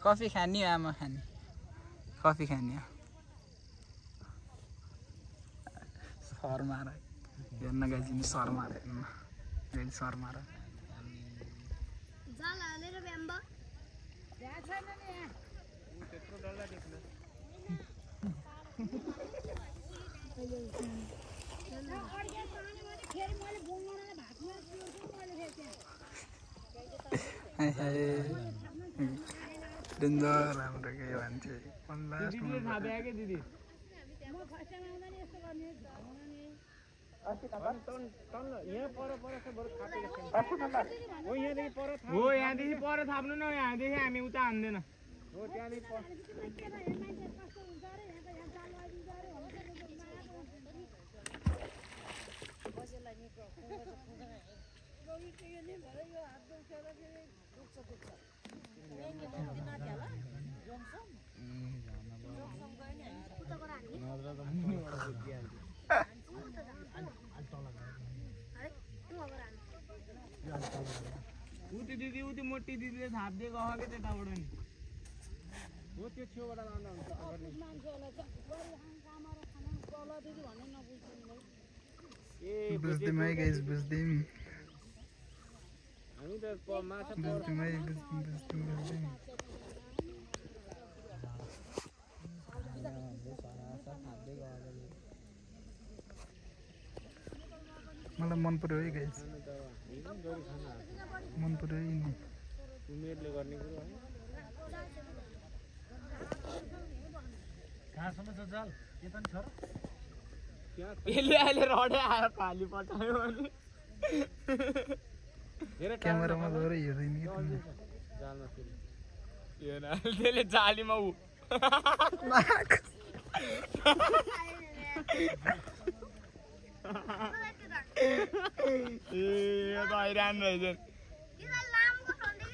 coffee खाने हो आमा खाने कफी खाने हो सर मार हेर्न गाइज सर मार हेर्न गाइज सर मार जाल हालेर ब्याम्बा त्यहाँ छैन नि यहाँ त्यत्रो डल्ला देख्न फेरि मैले बोल्नलाई भातमा पिउँछु मैले डेन्जर हाम्रो के मान्छे दिदीले थाहा भ्या के दिदी म फर्स्ट टाइम आउँदा नि यस्तो गर्ने झगडा नि यहाँ पर छ बरु थापेको हो यहाँदेखि पर थाप हो यहाँदेखि पर थाप्नु न यहाँदेखि हामी उता हान्दैन हो त्यहाँदेखि कस्तो हुन्छ अरे यहाँ त यहाँ चाल लगाइदिन्छ उति दिदी उति मोटी दिदीले थाप्दिएको हो कि त्यताबाट नि हो त्यो छेउबाट लाँदा हुन्छ मान्छेहरूलाई चाहिँ कामहरू खाना गल दिदी भन्ने नबुझ्नु ए बुझ्दैमै गाइज बुझ्दैम हामी त माछा बुझ्दैमै बुझ्दैम मलाई मन पर्यो है गाइज मन पर्यो है नि उमेरले गर्ने कुरो है कहाँसम्म छ जाल यता नि छ त्यहाँ यसले अहिले रडै आएर फाली पठायो अनि क्यामेरामा गएर हेर्दैन कि तिमीले जालमा फेरि हेर त्यसले जालीमा उ ए यो त हैरान रहेछ किन लामको ठन्डै